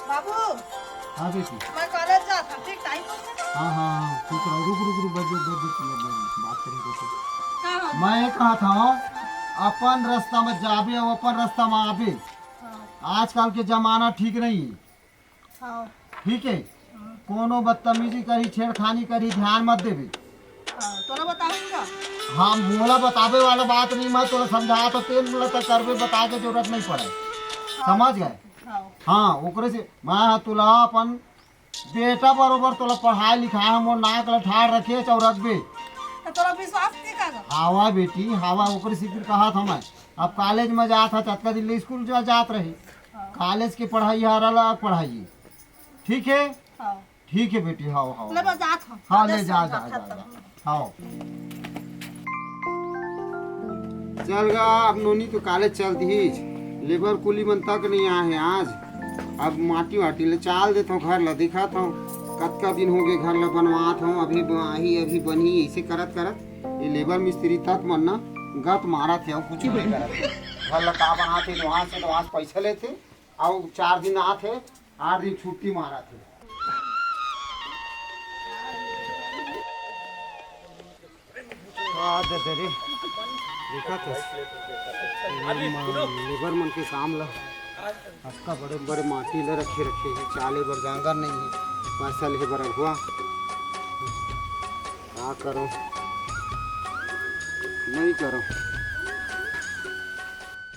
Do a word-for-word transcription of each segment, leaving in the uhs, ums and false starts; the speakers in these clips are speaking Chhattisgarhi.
बाबू, हाँ बेटी। मैं कॉलेज जात हूँ, ठीक टाइम पर से। हाँ, हाँ, हाँ, ठीक रहो, रुक, रुक, रुक, बस, बस, बस, बस, बस, बात करें तो। का हो? मैं ये कहा था, अपन रास्ता में जाबे और अपन रास्ता में आबे। हाँ। आजकल के जमाना ठीक नहीं है। हाँ। ठीक है? हाँ। कोनो बदतमीजी करी, छेड़खानी करी, ध्यान मत देबे। हाँ, तोला बताऊंगा। हाँ, मोला बताबे वाला बात नहीं, मैं तोला समझात हूँ, तेल मोला तक करबे, बताए के जरूरत नहीं पड़े। हाँ। समझ गए? हाँ। हाँ, ओकरे से मैं तोला अपन बेटा बरोबर तोला पढ़ाए लिखाए, मोर नाक ल ठाड़ रखे अउ रखबे। तो तोला विश्वास नहीं का? हावा बेटी, हावा, ओकरे से फिर कहा था मैं। अब कॉलेज में जात हा, ततका दिन ले स्कूल जा, जात रही। हाँ। कॉलेज के पढ़ाई हर अलग पढ़ाई है। ठीक है? हाँ। ठीक है बेटी, हाव, हाव। ले, मैं जात हूँ। हाँ, ले, ले, जा, जा, जा, जा, जा। हाँ। चल गा, अब नोनी तो कॉलेज चल दीस। लेबर कुली मन तक नहीं आए हैं आज। अब माटी वाटी ले चाल देत हूँ, घर ला दिखात हूँ। कतका दिन हो गए घर ला बनवात हूँ, अभी ब-, आही, अभी बनही, ऐसे करत करत ये लेबर मिस्त्री तक मन ना गत मारत है, कुछ नहीं करत है। घर ला का बनात है, वहाँ से, वहाँ से पैसा लेते, अउ चार दिन आत है, आठ दिन छुट्टी मारत है। का दे दे रे, देखा तो लेबर मन, लेबर मन के काम ला, अतका बड़े बड़े माटी ला रखे रखे है, चाले बर जांगर नहीं है, पैसा ले बर अगुआ, का करो, नहीं करो।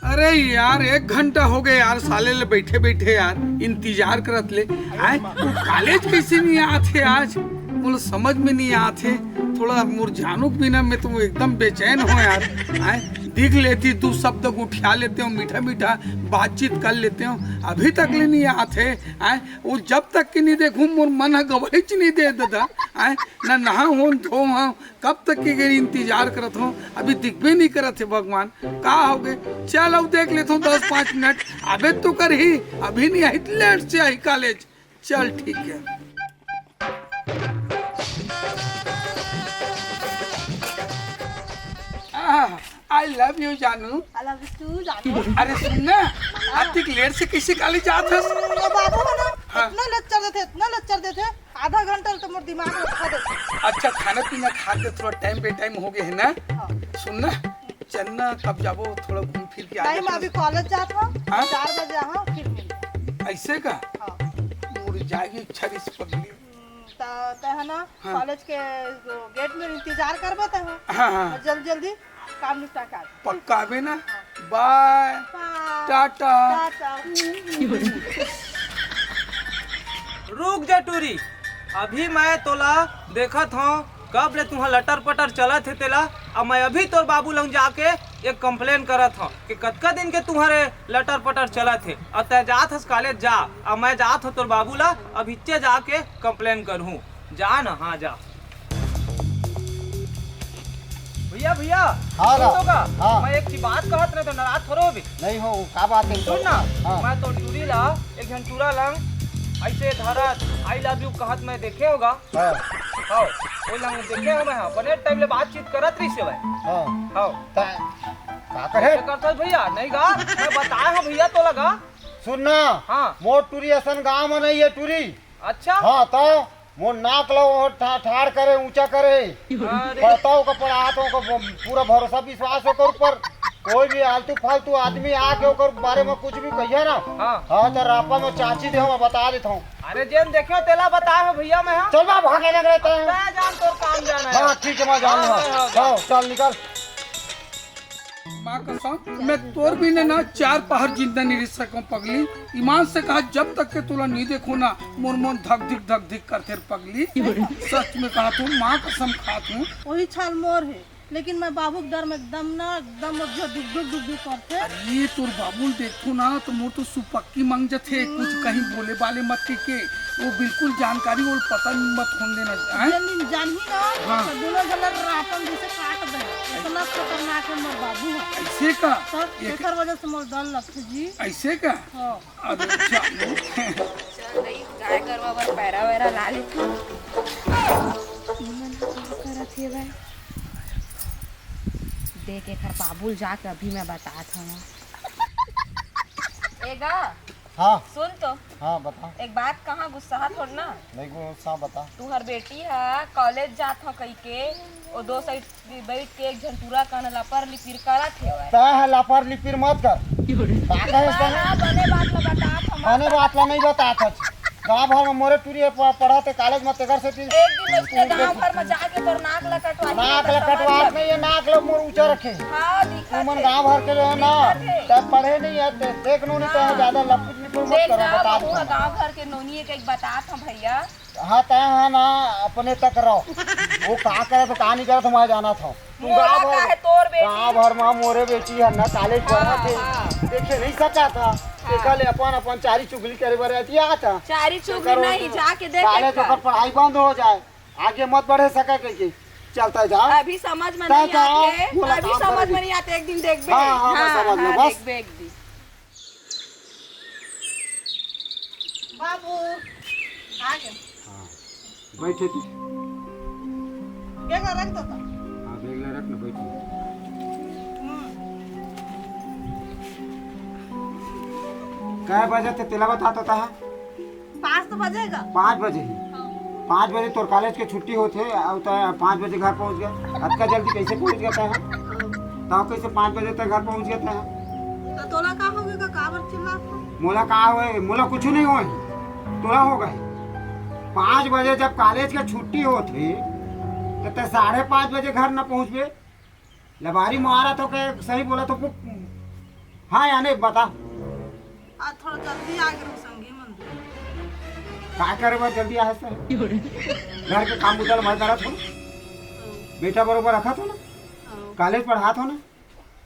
अरे यार, एक घंटा हो गए यार, साले ले बैठे बैठे यार, इंतजार करत ले। आए, वो कॉलेज कैसे नहीं आत हे आज, मोला समझ में नहीं आत हे। थोड़ा मोर जानू के बिना मैं तो एकदम बेचैन हो यार। आए, दिख लेती, दू शब्द गोठिया लेते हो, मीठा मीठा बातचीत कर लेते हो, अभी तक ले नहीं आत हे। आए, वो जब तक के नहीं देखूं, मोर मन ह गवाहीच नहीं दे दादा। आए, ना नहा हो, धो हो, कब तक के गई इंतजार करत हो, अभी दिखबे नहीं करत हे भगवान। का हो गए? चल, अब देख लेत हो दस पाँच मिनट, अबे तो करही, अभी नहीं आई, लेट से आई कॉलेज। चल, ठीक है। आह, I love you जानू। I love you too जानू। अरे सुन ना, अतिक लेट से कैसे कॉलेज जात हस? ये बाबू है ना, हाँ। इतना लेक्चर देते, इतना लेक्चर देते, आधा घंटा तो मोर दिमाग में खा देते। अच्छा, खाना पीना खा के थोड़ा टाइम पे टाइम हो गए है ना? हाँ। सुन ना, चल ना, कब जाबो, थोड़ा घूम फिर के आ टाइम जाते। अभी कॉलेज जात हो, हाँ? चार बजे, हाँ, फिर मिल। ऐसे का? हाँ। मोर जाएगी इच्छा नहीं पगली। त-, तै ह ना हाँ। कॉलेज के जो गेट में इंतजार करबे तै ह। हाँ, हाँ। और जल्दी जल्दी काम निपटा के आ। पक्का आबे ना? हाँ। बाय। बाय। टाटा। टाटा। रुक जा टूरी, अभी मैं तोला देखत हूँ, कब ले तुहा लटर पटर चलत हे तेला। अब मैं अभी तोर बाबू लंग जाके एक कंप्लेन करत हूँ कि कतका दिन के तुम्हारे लटर पटर चलत हे। अब तै जात हस कॉलेज जा, अब मैं जात हूँ तोर बाबू ला, अब हिच्चे जाके कंप्लेन करहूँ। जा ना, हाँ जा। भैया, भैया, हाँ सुन गा। तो का? हाँ। मैं एक ठी बात कहत रहे तो नाराज थोड़ो भी। नहीं हो, का बात है? सुन ना, हाँ। मैं तो टूरी ला एक झन टूरा लंग ऐसे धरत I love you कहत मैं देखे होगा। हाँ। हाँ, वो लंग देखे हो मैं, हाँ, बने टाइम ले बातचीत करत रही से भाई। हाँ। हाँ। ता, का करे? ये करता है भैया, नहीं गा, मैं बताया हूँ भैया तो लगा। सुन ना, हाँ। मोर टूरी असन गाँव में नहीं है टूरी। अच्छा। हाँ, तो मोर नाक लो ठा-, ठाड़ करे, ऊंचा करे। अरे। पढ़ता ओकर पढ़ात हो, ओकर पूरा भरोसा विश्वास ओकर ऊपर। कोई भी आलतू फालतू आदमी आके ओकर बारे में कुछ भी कहिया ना, हाँ। हाँ, तो रापा में चाची दे हम बता देता हूँ। अरे जेन देखियो तेला बता हो भैया मैं, हाँ। चल बा, भागे लग रहे तैं। मैं जान तोर काम जाना है। हाँ, ठीक है, मैं जान हाँ, लूँ। हाँ, हाँ, हाँ। हाँ, चल निकल। माँ कसम, मैं तोर बिना ना चार पहर जिंदा नहीं रह सकूं पगली। ईमान से कहा, जब तक के तोला नहीं देखो ना, मोर मन धक धिक धक धिक करथे रे पगली। सच में कहा तू, माँ कसम खा तू। वही छाल मोर है, लेकिन मैं बाबू के डर में एकदम ना, एकदम वो जो दुख दुख दुख दुख करथे। अरे तोर बाबू ल देखथो ना, तो मोर तो सुपक्की मांग जथे, कुछ कहीं बोले बाले मत के, के। वो बिल्कुल जानकारी वो पता नहीं मत होन देना, हैं? जेन दिन जानही ना, हाँ। तो दोनों झन रापन जैसे काट दे। इतना खतरनाक है मोर बाबू है। ऐसे का? तो एक एकर वजह से मोर डर लगथे जी। ऐसे का? हाँ। अरे जानू। चल रही, गाय गरवा बर पैरा वैरा ला लेथन। इमन ह का करत हे भाई? देख एकर बाबू ल जाके अभी मैं बतात हूँ। ए गा, हाँ। सुन तो। हाँ, बता। एक बात कहाँ, गुस्सा थोड़ ना। नहीं गुस्सा, बता। तुहर बेटी ह कॉलेज जात हो कही के, ओ दो साइड बैठ के एक झन टूरा कन लपर लिपिर करत हेवय। तै ह लपर लिपिर मत कर। का कहे से? बने बात ला बतात हम। बने बात ला नहीं बतात हच। गाँव भर में मोरे टूरी ह प-, पढ़त हे कॉलेज में, तेकर से फिर एक दिन उसके गाँव भर में जाके तोर नाक ला कटवा, नाक ला कटवा नहीं, ये नाक ला मोर ऊंचा रखे। हाँ, दिखत तुमन हे। गाँव भर के जो है ना, दिखत हे। तब पढ़े नहीं है, दे-, देख लो नहीं तो हाँ। ज्यादा लपुट लिपुट मत देख करो, ना, बता बहू दो। गाँव भर के नोनी एक, एक बतात हम भैया। हाँ, तय है ना, अपने तक रहो। वो का करे तो का नहीं करे, तुम्हारा जाना था। तू मोला गाँव भर, काहे तोर बेटी? गाँव भर में मोरे बेटी है ना, कॉलेज हाँ, पढ़त हे। हाँ। देखे नहीं सका था। हाँ। देखा ले, अपन, अपन चारी चुगली करे बर रहती आता। चारी चुगली करो नहीं, तो जाके देख काले एक तो बार। ओकर पढ़ाई बंद हो जाए, आगे मत बढ़े सके कह के चलता जा। अभी समझ में तय नहीं जा, आते, बोला अभी काम समझ करेगी। में नहीं आते, एक दिन देखबे। हाँ, हाँ, बस हाँ, समझ लो, हाँ, बस। देखबे एक दिन। बाबू, आ गए। हाँ, बैठे तू। बैग रख दो तो। हाँ, बैग ला रख ना, बैठ। हम्म। कै बजे ते तेला बता तो है? पाँच तो बजेगा। पाँच बजे ही? हाँ। पाँच बजे तोर कॉलेज के छुट्टी होथे, अउ तै पाँच बजे घर पहुँच गया। अतका जल्दी कैसे पहुँच गया तै? हाँ। तो कैसे पाँच बजे तक घर पहुँच गया तै? तो तोला का हो गया, काबर चिल्लात हो? मोला का होए? मोला कुछ नहीं होए, तोला हो गए। पाँच बजे जब कॉलेज के छुट्टी होथे, तो तै साढ़े पाँच बजे घर न पहुँचबे? लबारी मारा तो के सही बोला तो पुक-, हाँ या नहीं बता। आज थोड़ा जल्दी आ गए संगी मन। का करे बर जल्दी आए से? घर के काम बुता ल मैं करत हो, हाँ। बेटा बरोबर रखत हो ना, हाँ। कॉलेज पढ़ात हो ना,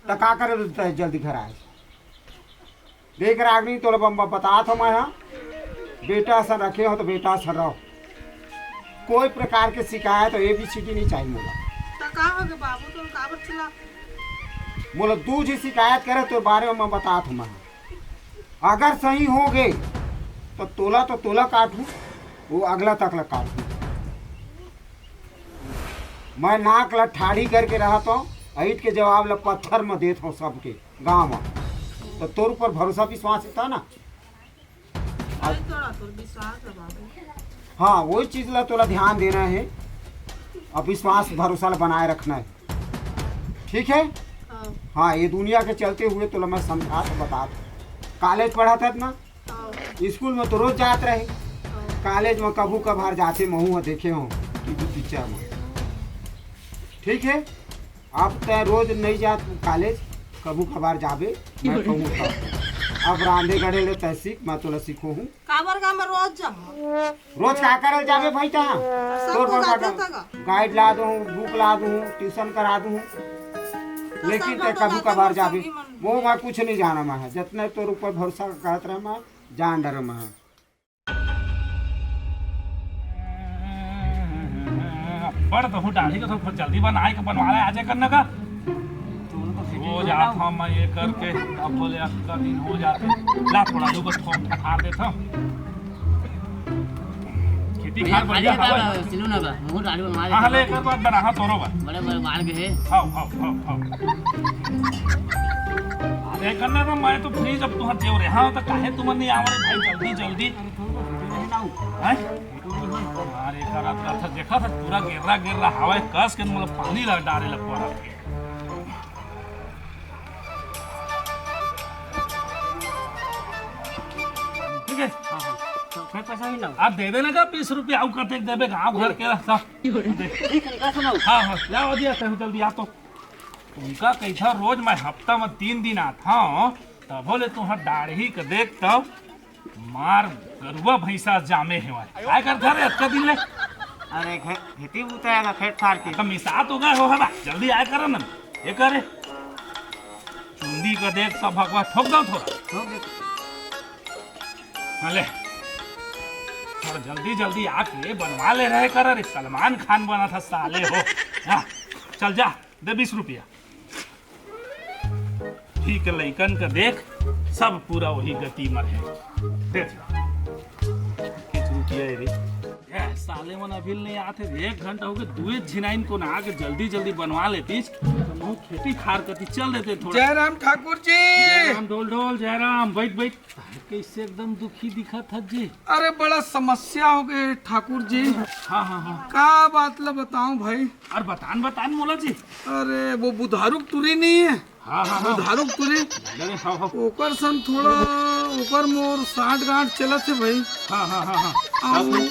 त का करे बर जल्दी घर आए से? देख रागनी, तोला बम-, बम-, बतात हो मैं, हाँ? बेटा असन रखे हो तो बेटा असन रहो। कोई प्रकार के शिकायत हो, एबीसीडी नहीं चाहिए मोला। तो का हो गया बाबू, तुम काबर चिल्ला? मोला दू झी शिकायत करे, तोर बारे में मैं बतात हो मैं। अगर सही हो गए, तो तोला तो तोला काटू, वो अगला तक ला काटू। मैं नाक ला ठाढ़ी करके रहत हो, अइट के जवाब ला पत्थर में देत हो सबके। गाँव म। तो तोर ऊपर भरोसा विश्वास था ना? भाई, थोड़ा तोर विश्वास है बाबू। हाँ, वही चीज ला तोला ध्यान देना है, अब विश्वास भरोसा ला बनाए रखना है, ठीक है? हाँ। हाँ, ये दुनिया के चलते हुए तोला मैं समझा तो बता, कॉलेज पढ़त हस ना, हाँ। स्कूल में तो रोज जात रहे, हाँ। कॉलेज में कभू कभार जाते महू ह देखे हो टीवी पिक्चर में, ठीक है? अब तै रोज नहीं जात कॉलेज, कभू कभार जाबे, मैं कहूँ तब। अब रांधे गढ़े ले तै सीख, मैं तोला सिखो हूँ। काबर का मैं रोज जाऊँ? रोज का करे जाबे भाई तै? सब तोर तो बर जाते मैं था का? गाइड ला दूँ, बुक ला दूँ, ट्यूशन करा दूँ, तो लेकिन सब तै तो कभू जाते कभार हैं, जाबे। सभी मन। वो मैं कुछ नहीं जाना मैं, जितने तोर ऊपर भरोसा करत रहे मैं, जान डरे मैं। बड़ तो हूँ दाढ़ी के, थोड़ा जल्दी बनाए के बनवा ले, आजे करने का। रोज आत हूँ मैं ये करके, अब बोले अतका दिन हो जाथे। ला थोड़ा रुको, थोक खा देत हूँ। खेती भैया, खार बढ़िया खाली हवा। का सिलू ना बा, मुँह दाढ़ी बनवा ले। हाँ, ले, एकर बाद बना, हाँ, तोरो बा। बड़े बड़े बाल के है। खाओ, खाओ, खाओ, खाओ। अरे, करना तो मैं तो फ्री जब तुहर जेव रहे। हाँ, तो काहे तुमन नहीं आवे भाई, जल्दी, जल्दी। हैं? अरे, करत, करत, देखा था, पूरा गिर्रा, गिर्रा हवा है, कस के मोला पानी ला डारे ला पड़ा। ठीक है? हाँ, हाँ। तो फिर पैसा नहीं लाओ। आप दे देना का बीस रुपया, आऊ कते देबे, गाँव घर के रास्ता। ठीक है, निकाल सुनाओ। हाँ, हाँ, लाओ दिया, तहु जल्दी आ तो। उनका कैसा रोज मैं हफ्ता में तीन दिन आता हूँ, तभो ले तुहार दाढ़ी के देख तब मार गरुआ भैंसा जामे हेवय। काय करथा रे अतका दिन ले? अरे खे-, खेती बुता है ना, खेत खार के। तो मिसा तो गए हो हवा, जल्दी आय कर ना। ये करे। चुंदी का देख तो भगवा ठोक दो थोड़ा। ठोक दे। हाँ ले। थोड़ा जल्दी जल्दी आके बनवा ले रहे कर रे, सलमान खान बना था साले हो। हाँ, चल जा। दे बीस रुपया। ठीक है, लइकन का देख, सब पूरा वही गति में है। दे। बीस रुपया है रे। Yes। साले मन अभी नहीं आते, एक घंटा हो गए, दुए झिनाइन को ना आके जल्दी जल्दी बनवा लेतीस, तो हम खेती खार कती चल देते थोड़ा। जय राम ठाकुर जी। जय राम ढोल ढोल, जय राम। बैठ बैठ। कैसे एकदम दुखी दिखत हस जी? अरे, बड़ा समस्या हो गए ठाकुर जी। हाँ हाँ हाँ। का बात ला बताऊं भाई? अरे बतान बतान मोला जी। अरे, वो बुधारू के टूरी नहीं है? हाँ हाँ हाँ। बुधारू के टूरी। अरे हाँ हाँ। ओकर सन थोड़ा, ओकर मोर साठ गांठ चलत हे भाई। हाँ हाँ हाँ हाँ। अउ,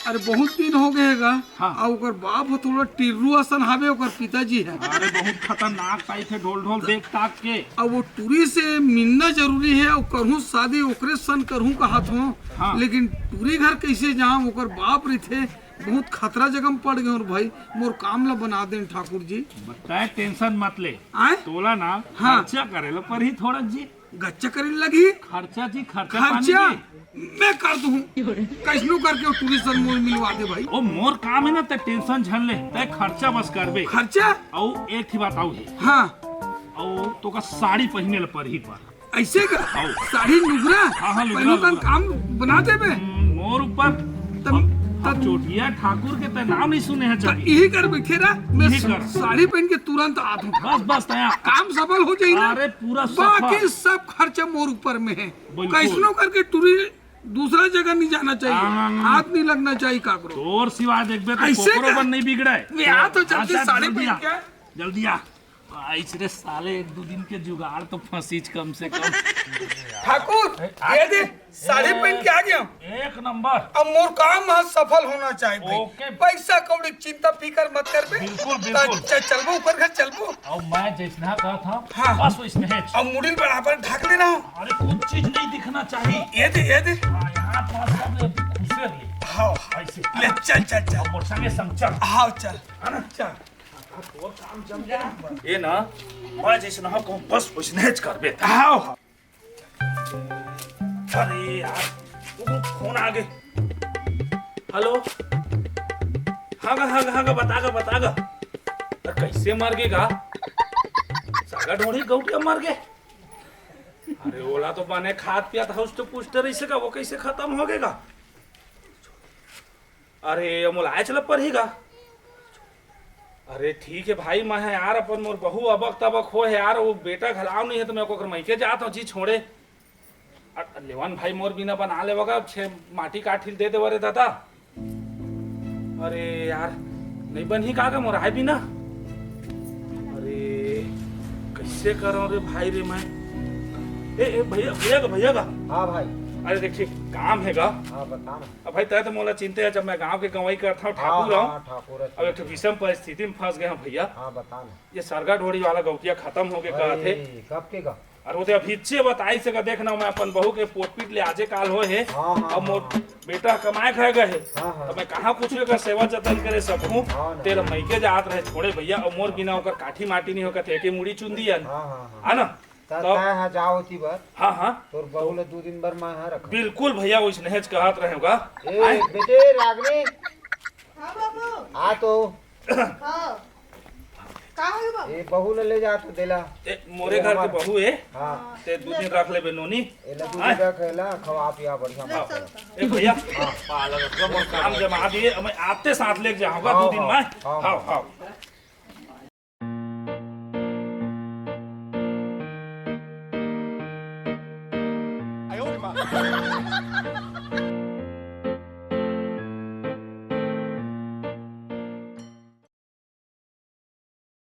अरे, बहुत दिन हो गए गा। हाँ। अउ ओकर बाप हो थोड़ा टिर्रू असन हावे, ओकर पिताजी है। अरे बहुत खतरनाक टाइप है, ढोल ढोल देख ताक के। अब वो टूरी से मिलना जरूरी है, अउ करहूँ शादी ओकरे सन करहूँ कहत हो। हाँ। लेकिन टूरी घर कैसे जाऊँ, ओकर बाप रहिथे, बहुत खतरा जगह में पड़ गए भाई। मोर काम ला बना देन ठाकुर जी। बताए, टेंशन मत ले। आए? तोला ना हाँ। खर्चा करे ला परही थोड़ा जी। गच्चा करे लगही। खर्चा जी, खर्चा पानी खर्चा जी। मैं कर दूँ। कैसनो करके वो टूरी सन मोर मिलवा दे भाई। ओ मोर काम है ना, ते टेंशन झन ले, ते खर्चा बस करबे। खर्चा? अउ एक ही बात आऊ है। हाँ। अउ तोका साड़ी पहिने ला परही पर। ऐसे का? आओ। साड़ी नुगरा? हाँ, हाँ, नुगरा, पहलू का नुगरा। काम बना देबे। हम्म, मोर ऊपर तब, हम, हम तब चोटिया ठाकुर के ते नाम नहीं सुने हैं तब चाही। यही कर बैठे रहा, मैं यही कर। साड़ी पहन के तुरंत आ दूँ। बस, बस, तैयार। काम सफल हो जाई ना। अरे, पूरा सफल। बाकी सब खर्चा मोर ऊपर में है। बिल्कुल। कैसनो करके टूरी दूसरा जगह नहीं जाना चाहिए, हाँ, हाँ, हाँ। हाथ नहीं लगना चाहिए काकरो। तोर सिवा देखबे तो ऐसे कोकरो का? बन नहीं बिगड़े। वे आ तो जल्दी हाँ, साड़ी जल्दी पहन आ। के। जल्दी आ। आइस रे साले, एक दो दिन के जुगाड़ तो फंसीच कम से कम। ठाकुर, ए, ये दे, साड़ी ए, पहन के आ गया। एक नंबर। अब मोर काम ह सफल होना चाहिए भाई। ओके। पैसा कौड़ी के चिंता फिकर मत कर बे। बिल्कुल, त बिल्कुल। च-, चलबो ऊपर घर चलबो। अब मैं जैसना कहत हूँ, हाँ। बस वैसने है। अब मुड़ी ल बराबर ढक लेना। अरे कुछ चीज नहीं दिखना चाहिए। ये दे, ये दे। हाँ, यहाँ पास सब घुसे रही। हाँ। ऐसे। ले चल, चल, चल। अब मोर संगे संग चल। हाँ, चल। है ना? चल। तोर काम जम गया। ये ना, मैं जैसे ना कहूँ, बस वैसने ज करबे। आओ। अरे यार, वो फोन आ गए। हेलो। हाँ गा, हाँ गा, हाँ गा, बता गा, बता गा। अरे कैसे मर गए गा? सागा ढोड़ी गौटिया मर गए। अरे ओला तो बने खात पियात हौस तो पूछते रही से का, वो कैसे खत्म हो गए गा? अरे, मोला आए चला परही गा। अरे, ठीक है भाई, मैं है यार, अपन मोर बहू अबक तबक हो है यार, वो बेटा घलाव नहीं है, तो मैं ओकर मइके जात हूँ जी छोड़े। अ, लेवन भाई मोर बिना बना लेवा गा, छे माटी काठी दे देवा रे दादा। अरे यार, नहीं बनही का गा मोर आए बिना? अरे, कैसे करूँ रे भाई रे मैं? ए, ए, भैया, भैया का, भैया का। हाँ भाई। अरे देख, ठीक काम है गा। हाँ, बता ना। अब भाई, तय तो मोला चिंता है, जब मैं गांव के गंवई करता हूँ, हाँ, ठाकुर हूँ। हाँ, ठाकुर है, अब एक ठो ठीक है। विषम परिस्थिति में फंस गए हैं भैया। हाँ, बता ना। ये सरगा ढोड़ी वाला गौटिया खत्म हो गए, अरे, कहत हे। कब के गा? अरे, वो तो अभी से बताई से का, देखना, मैं अपन बहू के पोटपीट ले आजे काल हो है। हाँ, हाँ, अब मोर हाँ। बेटा कमाए खाए गए है। हाँ, हाँ। तो मैं कहाँ कुछ का सेवा जतन करे सकूँ? हाँ, ना। तेरा मइके जात रहे, छोड़े भैया, और मोर बिना ओकर काठी माटी नहीं होकर थे, के मुड़ी चुंदी है। हाँ, हाँ, हाँ। है ना? ता तो तय हा जाओ ओती बर। हाँ, हाँ। तोर बहू तो ले दू दिन बर मैं हा रखा। बिल्कुल भैया, वैसने ज कहत रहे होगा। ए, आय? बेटे, रागनी। हाँ, बाबू। आ तो। हाँ। का होगे, बाबू? ए, बहू ले, ले जा तो देला। ए, मोरे ए, घर के हमार बहू है। हाँ। ते दू दिन रख लेबे नोनी। ए, ले दू आय? दिन रख लेला, खवा पिया बढ़िया ले, बात चल। है। ए, भैया, हाँ। पालक, मोर काम जमा दिए, मैं आपके साथ लेके जाऊंगा हाँ, दू दिन हाँ, में। हाँ, हाँ, हाँ। हाँ।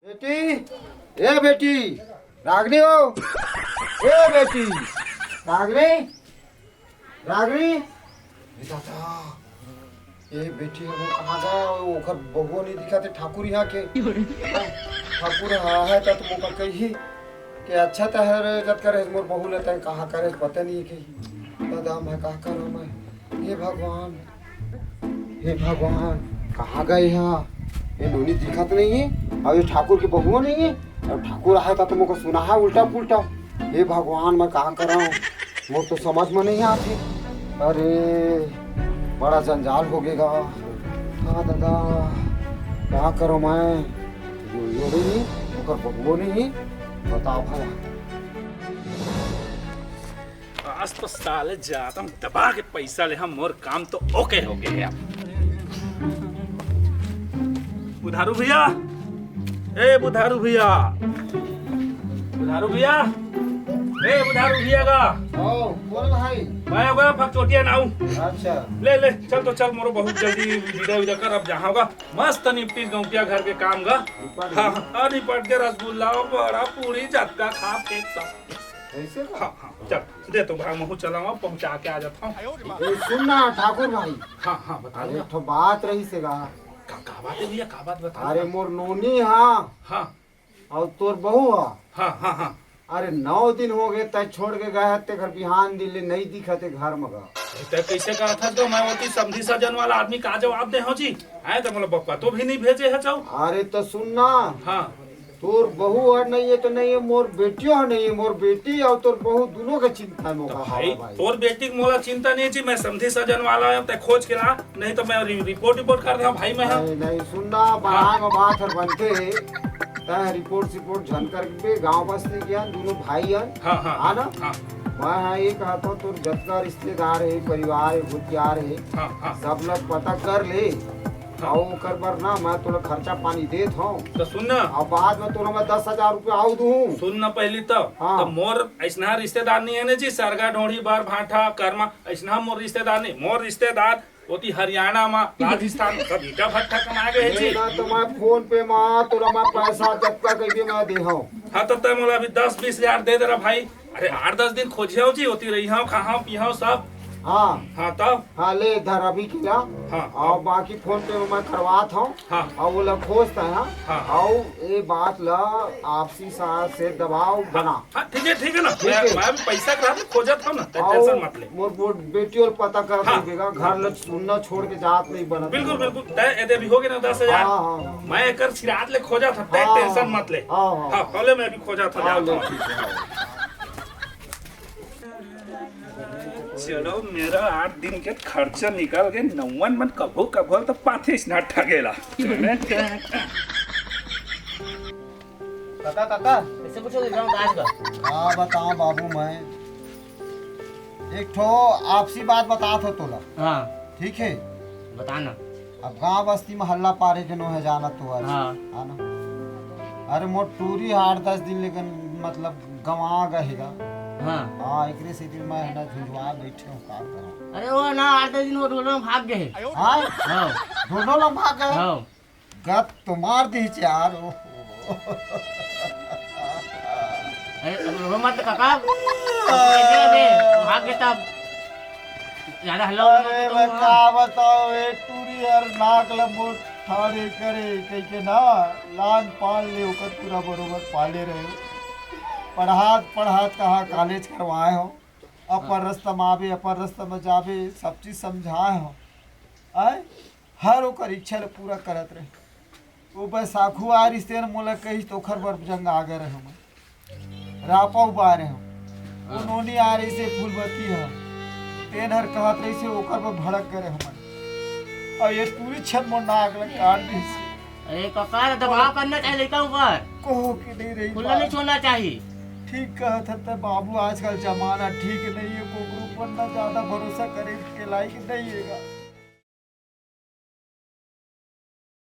बेटी, ए बेटी, रागनी हो, ए बेटी, रागनी, रागनी, ए दादा, ए बेटी, वो कहाँ गए? ओकर बहू नहीं दिखा थे, ठाकुर यहाँ के। ठाकुर हाँ है, तो तुम ओकर कही कि अच्छा तो है रे, जत करे मोर बहू लेते हैं, कहाँ करे, पता नहीं कही। दादा, मैं का करूँ मैं? हे भगवान, हे भगवान, कहाँ गए यहाँ? ये नोनी दिखत नहीं है, और ये ठाकुर की बहुआ नहीं है, और ठाकुर आए था तो मुझको सुना है उल्टा पुल्टा। हे भगवान, मैं कहाँ कर रहा हूँ? मोर तो समझ में नहीं आती। अरे, बड़ा जंजाल हो गएगा। हाँ दादा, का करो मैं? यो, यो नहीं, ओकर बबुओ नहीं, बताओ भला। आज तो साले जाता हूँ दबा के पैसा ले, हम मोर काम तो ओके हो गया। बुधारू भैया, ए बुधारू भैया, बुधारू भैया, ए बुधारू भैया का? ओ, बोल भाई। मैं होगा फकचोटिया नाऊ। अच्छा। ले ले, चल तो चल, मोरो बहुत जल्दी विदा विदा कर, अब जहाँ होगा मस्त निपटी गौटिया घर के काम गा। निपट हाँ, गई। हाँ, निपट के रसगुल्ला, बड़ा, पूरी, जतका खा, केक सब। ऐसे का? हाँ, हाँ, चल, दे तो भाई, महू चलावा, पहुँचा के आ जाता हूँ। ए, सुन ना ठाकुर भाई। हाँ, हाँ, बता अरे, ना। एक ठो बात रही से गा। का, का बात है भैया, का बात बता अरे, ना। मोर नोनी हा। हाँ। अउ तोर बहू हा। हाँ, हाँ, हाँ। अरे, नौ दिन हो गए, तै छोड़ के गए हते घर, बिहान दिन ले नहीं दिखते घर में गा। ए, तै कैसे कहत हस तो मैं ओती समधी सजन वाला आदमी का जवाब दे हो जी? आए तो मोला बप्पा तो भी नहीं भेजे है जाऊ। अरे, तो सुन ना। हाँ। तोर बहू हर नहीं है तो नहीं है, मोर बेटियो हर नहीं है, मोर बेटी अउ तोर बहू दोनों के चिंता है तो मोका भाई, हवा भाई। तोर बेटी के मोला चिंता नहीं जी, मैं समधी सजन वाला हूँ, तै खोज के ला, नहीं तो मैं रि-, रिपोर्ट, रिपोर्ट कर रहा भाई मैं। नहीं, नहीं, सुन ना, हाँ। बड़ा में बात हर बनते है, तै रिपोर्ट, सिपोर्ट झन कर बे, गाँव बस्ती के हन, दोनों भाई हन, हाँ, हाँ, हाँ ना? हाँ। मैं हाँ ये कहता हूँ, तोर जतका रिश्तेदार है, परिवार है, गोतियार है, हाँ, हाँ। सब लोग पता कर ले, हाँ। अउ ओकर बर ना मैं तोला खर्चा पानी देत हूँ। तो सुन ना। अउ बाद में तोला मैं दस हजार रुपया अउ दूँ। सुन ना पहली तो। हाँ। तो मोर ऐसना रिश्तेदार नहीं है ना जी, सरगा ढोढ़ी बर भाठा कर्मा, ऐसना मोर रिश्तेदार नहीं, मोर रिश्तेदार ओती हरियाणा में, राजस्थान में सब ईटा भट्ठा कमा गए जी। नहीं ना, तो मैं फोन पे में तोला मैं पैसा जतका कहिबे मैं दे हूँ। हाँ, तो तै मोला अभी दस बीस हजार दे दे रहा भाई। अरे, आठ दस दिन खोजियो जी, ओती रही हूँ, खाहूँ पीहूँ सब। हाँ। हाँ, तब? हाँ, ले इधर अभी किला। हाँ। अउ बाकी फोन पे मैं करवात हूँ। हाँ। अउ ओला खोजता है, हाँ। हाँ। अउ ए बात ला आपसी सा-, से दबाव बना। हाँ, ठीक है, ठीक है ना। ठीक मैं, है। मैं भी पैसा करा तो खोजत हूँ ना, तै अउ टेंशन मत ले। मोर, मोर बेटी और पता कर हाँ। देगा, घर ल सुनना छोड़ के जात नहीं बनत। बिल्कुल, बिल्कुल। तय ए दे भी हो गए ना दस हजार। हाँ, हाँ, हाँ। मैं एकर सिराज ले खोजत हूँ, तय हाँ, टेंशन हाँ। मत ले। हाँ, हाँ। हाँ, पहले मैं भी खोजत हूँ, हाँ, जात ले, हूँ। ठीक है। चलो, मेरा आठ दिन के खर्चा निकल गए, नौवन मन कभो कभो तो पाथे स्नाट ठगेला। काका, काका, कैसे पूछो देख रहा हूँ काज का? का बताओ बाबू, मैं एक ठो आपसी बात बतात हो तोला। हाँ। ठीक है? बता ना। अब गांव बस्ती में हल्ला पारे के नो है, जाना तो है। हाँ। है ना? अरे, मोर टूरी आठ दस दिन लेकिन, मतलब, गंवा गए हेगा। हाँ। हाँ, एकरे सेती मैं है ना झुंझुआ बैठे हूँ, का करूँ? अरे, वो ना, आठ दस दिन वो ढोलो में भाग गए। हाँ? हाँ। ढोलो में भाग गए? हाँ। गत तो मार दी यार, ओहो। अरे, अब रो मत काका। अबे, भाग गए तब। ज्यादा हल्ला हो अरे, तो मैं हाँ। का बताओ, ए टूरी यार, नाक ल मोर ठाड़े करे, कह के ना, लान पाल ले, ओकर पूरा बरोबर पाले रहे। पढ़ात, पढ़ात कहा कॉलेज करवाए हो, अपन हाँ। रास्ता में आवे, अपन रास्ता में जावे, सब चीज समझाए हो। आए? हर ओकर इच्छा ल पूरा करत रहे। वो बैसाखू आ रिश्ते न मोला कहिस त ओखर बर जंग आ गए रहे हमन। रापा उबा रहे हम। वो हाँ। नोनी आ रही से फूलबती ह। तेन हर कहत रही से ओकर बर भड़क गए रहे हमन। अब ये टूरी छन मोर नाक ल काट दिस। अरे काका, दबाव करना चाहिए लड़का ऊपर। कहो कि नहीं रही खुला बात। नहीं छोड़ना चाहिए। ठीक कहत ह त बाबू, आजकल जमाना ठीक नहीं है, कोकरो ऊपर ना ज्यादा भरोसा करे के लायक नहीं है।